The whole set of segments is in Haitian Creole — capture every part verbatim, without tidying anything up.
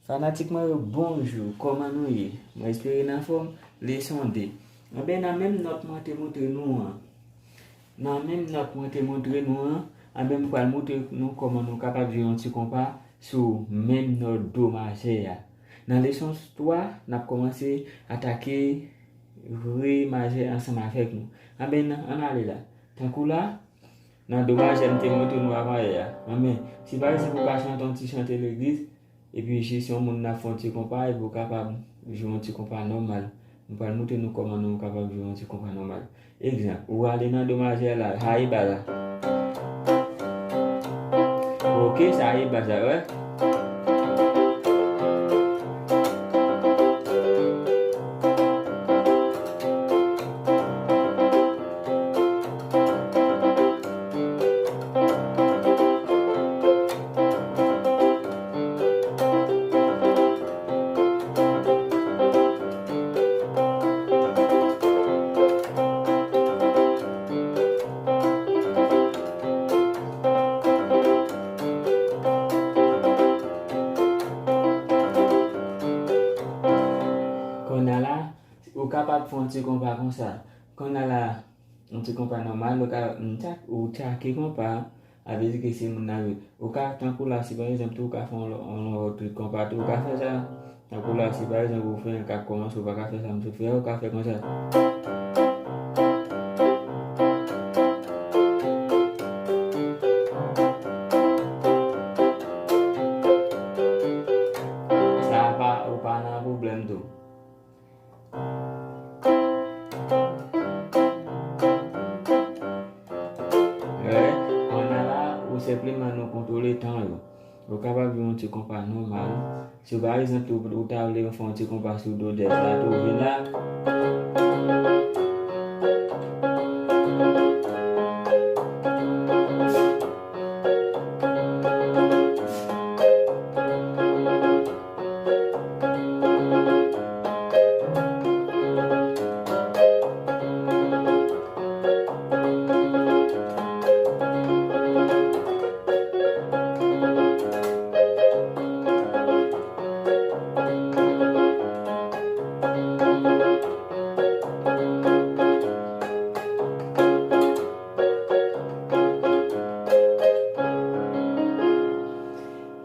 Fanatik mwen yo, bonjou, kòman nou ye? Mwen espere n anfòm. Leson de. Anben, nan menm nòt mwen te montre nou an, nan menm nòt mwen te montre nou an, anben, m pral montre nou kòman nou kapab jwe yon ti konpa sou menm nòt do majè a. Nan leson twa, n ap kòmanse atake re majè ansanm avèk nou. Anben, ann ale la. Tankou la, nan do majè m te montre nou avanyè a. Anben, si pa egzanp ou ka chante yon ti chante legliz, epi jis yon moun nan fè yon ti konpa, epi ou kapab jwe yon ti konpa nòmal. M pral montre nou kòman nou kapab jwe yon ti konpa nòmal. Egzanp, ou ale nan do majè la, sa e ba la. Oke, sa e ba la, wè. Kounye a la, ou kapab fè yon ti konpa konsa. Kounye a la, yon ti konpa nòmal, ou ka, ou tchake konpa, a vle di ke se moun nan jwe. Ou ka, tankou la, si pa egzanp tou, ou ka fè yon lò-, yon lòt konpa tou, ou ka fè sa. Tankou la, si pa egzanp ou fè yon k ap kòmanse, ou pa ka fè sa m sot fè a, ou ka fè konsa. Sa pa, ou pa nan pwoblèm tou. Wè, kounye a la, ou senpleman nou kontwole tan yo. Ou kapab jwe yon ti konpa nòmal. Si pa egzanp, ou, ou ta vle fè yon ti konpa sou do dyèz la, tou vin la.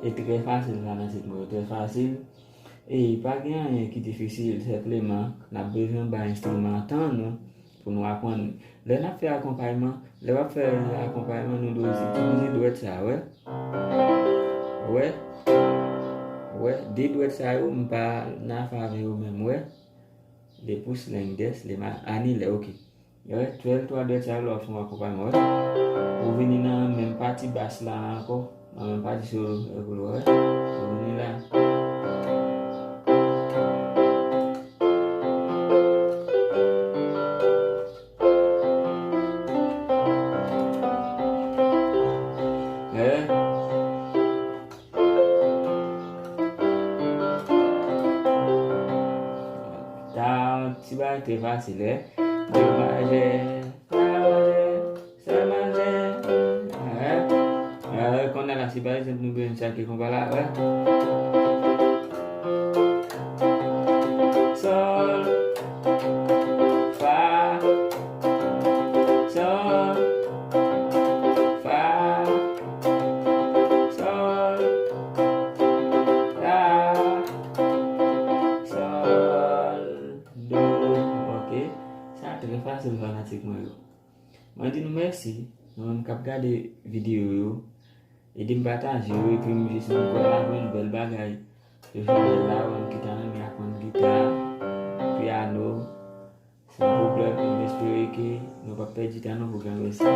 E trè fasil, fanatik mwen yo, trè fasil. E pa gen anyen ki difisil, senpleman, n ap bezwen bay enstriman tan nou pou nou aprann li. Lè n ap fè akonpayman, lè w ap fè akonpayman, nou dwe itilize dwèt sa, wè. Wè. Wè, de dwèt sa yo, m pa nan afè avè yo menm, wè. Le pouce, l'index, le ma-, anilè, oke. Wè, twèl twa dwèt sa yo, lè w ap fè yon akonpayman, wè. Ou vini nan menm pati bas la ankò, nan menm pati solo, wè, pou l wè, wè. Ou vini la. Wè. Ta, ti bagay trè fasil, eh. Do majè, fa majè, sòl majè. Eh, eh, kounye a la, si pa egzanp nou bezwen tchake konpa la, eh. Sòl, fa, sòl, fa, sòl, la, sòl, do. Oke. Sa trè fasil, fanatik mwen yo. Mwen di nou mèsi, nou menm k ap gade videyo yo. Ede m pataje yo, ekri m jis, mwen kwè la jwenn bèl bagay. Yo jwenn bèl la, ou menm ki ta renmen aprann gita, pyano, san pwoblèm, m espere ke nou p ap pèdi tan nou pou gen resi.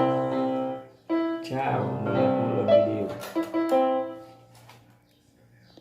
Tchao, nou wè pou yon lòt videyo.